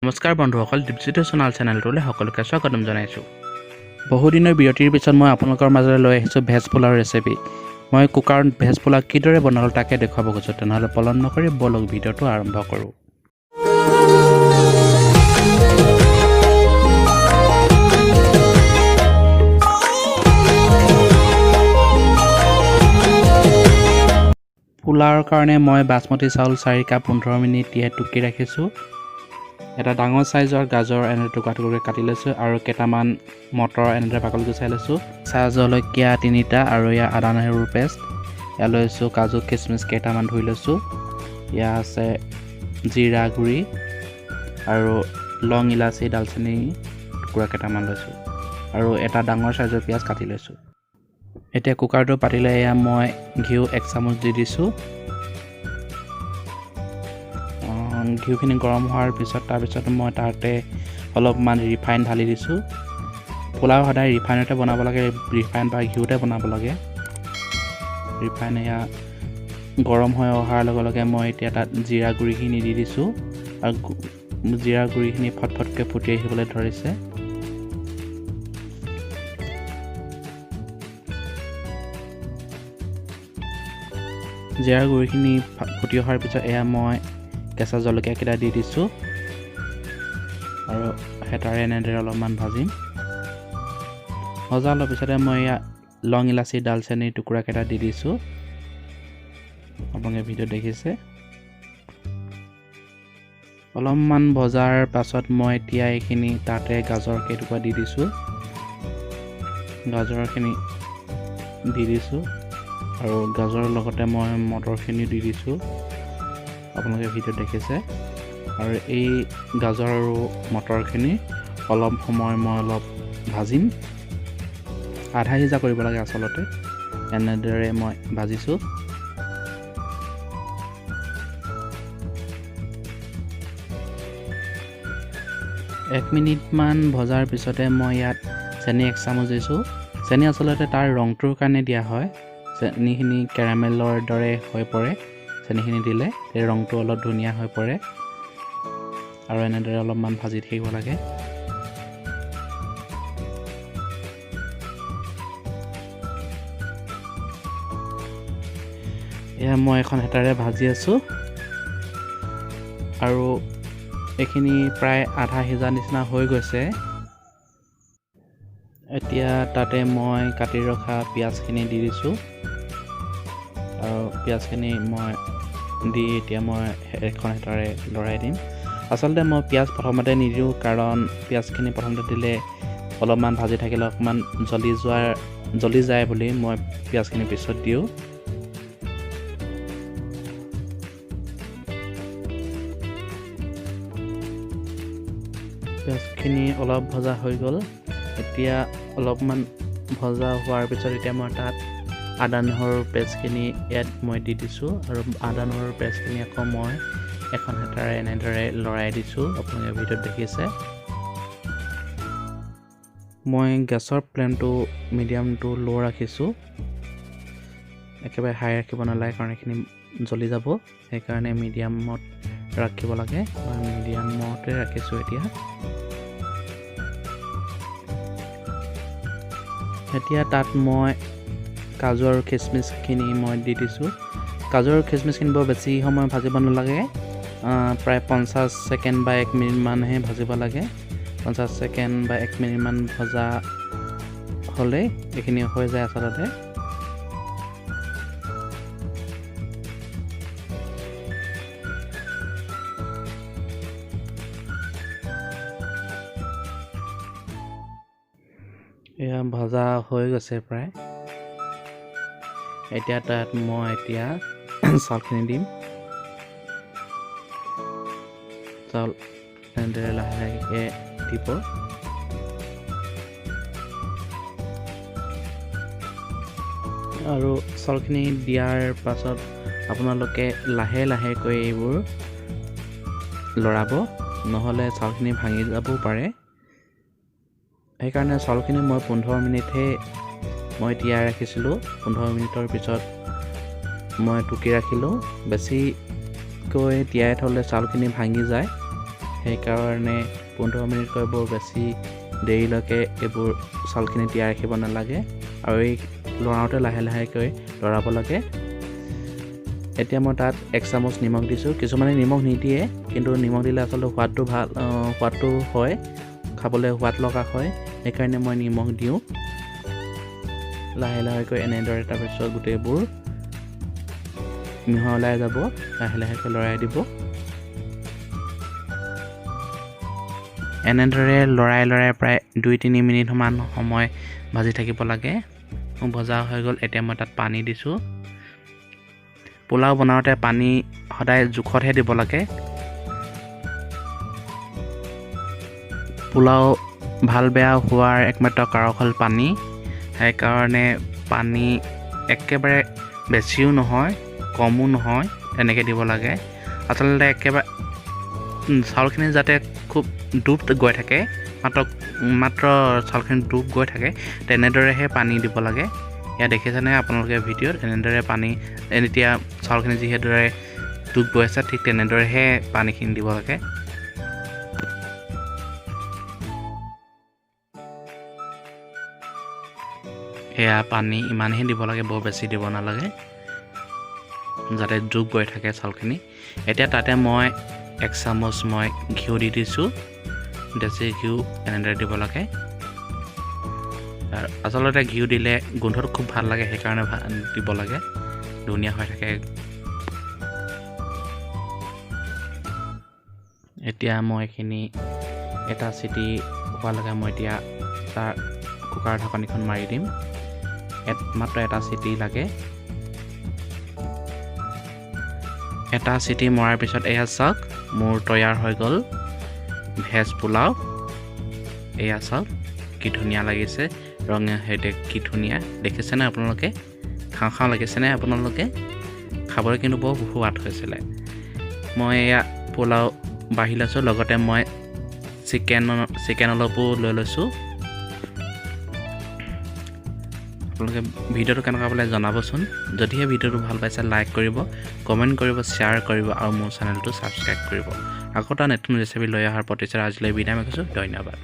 নমস্কাৰ বন্ধুসকল, দীপজ্যোতি সোণাল চেনেলটোলৈ সকলোকে স্বাগতম জনাইছোঁ। বহুদিনৰ বিৰতিৰ পিছত মই আপোনালোকৰ মাজলৈ লৈ আহিছোঁ ভেজ পোলাওৰ ৰেচিপি। মই কুকাৰত ভেজ পোলাও কিদৰে বনালোঁ তাকে দেখুৱাব খুজিছোঁ। তেনেহ'লে পলম নকৰি ব'লক ভিডিঅ'টো আৰম্ভ কৰোঁ। পোলাওৰ কাৰণে মই বাচমতি চাউল 4 কাপ 15 মিনিট তিয়াই টুকি ৰাখিছোঁ। এটা ডাঙৰ চাইজৰ গাজৰ এনেদৰে টুকুৰা টুকুৰকৈ কাটি লৈছোঁ আৰু কেইটামান মটৰ এনেদৰে বাকলি গুচাই লৈছোঁ। কেঁচা জলকীয়া 3টা আৰু ইয়াৰ আদা নহৰুৰ পেষ্ট ইয়াত লৈছোঁ। কাজু খিচমিচ কেইটামান ধুই লৈছোঁ। ইয়াৰ আছে জিৰা গুড়ি আৰু লং ইলাচি দালচেনি টুকুৰা কেইটামান লৈছোঁ আৰু এটা ডাঙৰ চাইজৰ পিঁয়াজ কাটি লৈছোঁ। এতিয়া কুকাৰটো পাতিলে এয়া মই ঘিউ 1 চামুচ দি দিছোঁ। ঘিউখিনি গৰম হোৱাৰ পিছত তাৰপিছত মই তাতে অলপমান ৰিফাইন ঢালি দিছোঁ। পোলাও সদায় ৰিফাইনতে বনাব লাগে, ৰিফাইন বা ঘিউতে বনাব লাগে। ৰিফাইন এয়া গৰম হৈ অহাৰ লগে লগে মই এতিয়া তাত জিৰা গুড়িখিনি দি দিছোঁ আৰু জিৰা গুড়িখিনি ফটফটকৈ ফুটি আহিবলৈ ধৰিছে। জিৰা গুড়িখিনি ফুটি অহাৰ পিছত এয়া মই কেঁচা জলকীয়াকেইটা দি দিছোঁ আৰু হেতাৰে এনেদৰে অলপমান ভাজিম। ভজা অলপ পিছতে মই ইয়াত লং ইলাচি দালচেনিৰ টুকুৰাকেইটা দি দিছোঁ। আপোনালোকে ভিডিঅ'ত দেখিছে। অলপমান ভজাৰ পাছত মই এতিয়া এইখিনি তাতে গাজৰ কেইটুকুৰা দি দিছোঁ। গাজৰখিনি দি দিছোঁ আৰু গাজৰৰ লগতে মই মটৰখিনিও দি দিছোঁ। আপোনালোকে ভিডিঅ'ত দেখিছে। আৰু এই গাজৰ আৰু মটৰখিনি অলপ সময় মই অলপ ভাজিম। আধা সিজা কৰিব লাগে আচলতে। এনেদৰে মই ভাজিছোঁ। এক মিনিটমান ভজাৰ পিছতে মই ইয়াত চেনি 1 চামুচ দিছোঁ। চেনি আচলতে তাৰ ৰংটোৰ কাৰণে দিয়া হয়। চেনিখিনি কেৰামেলৰ দৰে হৈ পৰে চেনিখিনি দিলে, এই ৰংটো অলপ ধুনীয়া হৈ পৰে। আৰু এনেদৰে অলপমান ভাজি থাকিব লাগে। এয়া মই এখন হেতাৰে ভাজি আছোঁ আৰু এইখিনি প্ৰায় আধা সিজা নিচিনা হৈ গৈছে। এতিয়া তাতে মই কাটি ৰখা পিঁয়াজখিনি দি দিছোঁ আৰু পিঁয়াজখিনি মই দি এতিয়া মই এখন হেতাৰে লৰাই দিম। আচলতে মই পিঁয়াজ প্ৰথমতে নিদিওঁ, কাৰণ পিঁয়াজখিনি প্ৰথমতে দিলে অলপমান ভাজি থাকিলে অকণমান জ্বলি যায় বুলি মই পিঁয়াজখিনি পিছত দিওঁ। পিঁয়াজখিনি অলপ ভজা হৈ গ'ল। এতিয়া অলপমান ভজা হোৱাৰ পিছত এতিয়া মই তাত আদা নহৰুৰ পেষ্টখিনি ইয়াত মই দি দিছোঁ আৰু আদা নহৰুৰ পেষ্টখিনি আকৌ মই এখন হেতাৰে এনেদৰে লৰাই দিছোঁ। আপোনালোকে ভিডিঅ'ত দেখিছে। মই গেছৰ ফ্লেমটো মিডিয়াম টু ল' ৰাখিছোঁ, একেবাৰে হাই ৰাখিব নালাগে, কাৰণ এইখিনি জ্বলি যাব। সেইকাৰণে মিডিয়ামত ৰাখিব লাগে। মই মিডিয়ামতে ৰাখিছোঁ। এতিয়া তাত মই কাজু আৰু খিচমিচখিনি মই দি দিছোঁ। কাজু আৰু খিচমিচখিনি বৰ বেছি সময় ভাজিব নালাগে, প্ৰায় 50 ছেকেণ্ড বা 1 মিনিটমানহে ভাজিব লাগে। 50 ছেকেণ্ড বা 1 মিনিটমান ভজা হ'লেই এইখিনি হৈ যায় আচলতে। এয়া ভজা হৈ গৈছে প্ৰায়। এতিয়া তাত মই এতিয়া চাউলখিনি দিম। চাউল এনেদৰে লাহে লাহেকৈ দিব। আৰু চাউলখিনি দিয়াৰ পাছত আপোনালোকে লাহে লাহেকৈ এইবোৰ লৰাব, নহ'লে চাউলখিনি ভাঙি যাবও পাৰে। সেইকাৰণে চাউলখিনি মই 15 মিনিটহে মই তিয়াই ৰাখিছিলোঁ। 15 মিনিটৰ পিছত মই টুকি ৰাখিলোঁ। বেছিকৈ তিয়াই থ'লে চাউলখিনি ভাঙি যায়। সেইকাৰণে 15 মিনিটকৈ বৰ বেছি দেৰিলৈকে এইবোৰ চাউলখিনি তিয়াই ৰাখিব নালাগে আৰু এই লৰাওঁতে লাহে লাহেকৈ লৰাব লাগে। এতিয়া মই তাত 1 চামুচ নিমখ দিছোঁ। কিছুমানে নিমখ নিদিয়ে, কিন্তু নিমখ দিলে আচলতে সোৱাদটো ভাল সোৱাদটো হয়, খাবলৈ সোৱাদ লগা হয়। সেইকাৰণে মই নিমখ দিওঁ। লাহে লাহেকৈ এনেদৰে তাৰপিছত গোটেইবোৰ মিহলাই যাব, লাহে লাহেকৈ লৰাই দিব। এনেদৰে লৰাই লৰাই প্ৰায় 2-3 মিনিটমান সময় ভাজি থাকিব লাগে। ভজা হৈ গ'ল। এতিয়া মই তাত পানী দিছোঁ। পোলাও বনাওঁতে পানী সদায় জোখতহে দিব লাগে। পোলাও ভাল বেয়া হোৱাৰ একমাত্ৰ কাৰক হ'ল পানী। সেইকাৰণে পানী একেবাৰে বেছিও নহয়, কমো নহয়, তেনেকৈ দিব লাগে। আচলতে একেবাৰে চাউলখিনি যাতে খুব ডুব গৈ থাকে, মাত্ৰ মাত্ৰ চাউলখিনি ডুব গৈ থাকে, তেনেদৰেহে পানী দিব লাগে। ইয়াত দেখিছেনে আপোনালোকে ভিডিঅ'ত? এনেদৰে পানী, এতিয়া চাউলখিনি যিদৰে ডুব গৈ আছে, ঠিক তেনেদৰেহে পানীখিনি দিব লাগে। এয়া পানী ইমানহে দিব লাগে, বৰ বেছি দিব নালাগে, যাতে ডুব গৈ থাকে চাউলখিনি। এতিয়া তাতে মই 1 চামুচ মই ঘিউ দি দিছোঁ। দেশী ঘিউ এনেদৰে দিব লাগে। আচলতে ঘিউ দিলে গোন্ধটো খুব ভাল লাগে, সেইকাৰণে দিব লাগে, ধুনীয়া হৈ থাকে। এতিয়া মই এইখিনি এটা চিটি হোৱালৈকে মই এতিয়া তাৰ কুকাৰৰ ঢাকনিখন মাৰি দিম। মাত্ৰ এটা চিটি লাগে। এটা চিটি মৰাৰ পিছত এয়া চাওক, মোৰ তৈয়াৰ হৈ গ'ল ভেজ পোলাও। এয়া চাওক, কি ধুনীয়া লাগিছে ৰঙে সৈতে, কি ধুনীয়া দেখিছেনে আপোনালোকে? খাওঁ খাওঁ লাগিছেনে আপোনালোকে? খাবলৈ কিন্তু বৰ সোৱাদ হৈছিলে। মই এয়া পোলাও বাঢ়ি লৈছোঁ, লগতে মই চিকেন চিকেন অলপো লৈ লৈছোঁ। আপোনালোকে ভিডিঅ'টো কেনেকুৱা পালে জনাবচোন। যদিহে ভিডিঅ'টো ভাল পাইছে, লাইক কৰিব, কমেণ্ট কৰিব, শ্বেয়াৰ কৰিব আৰু মোৰ চেনেলটো ছাবস্ক্ৰাইব কৰিব। আকৌ এটা নতুন ৰেচিপি লৈ অহাৰ প্ৰতিশ্ৰুতি আজিলৈ বিদায় মাগিছোঁ। ধন্যবাদ।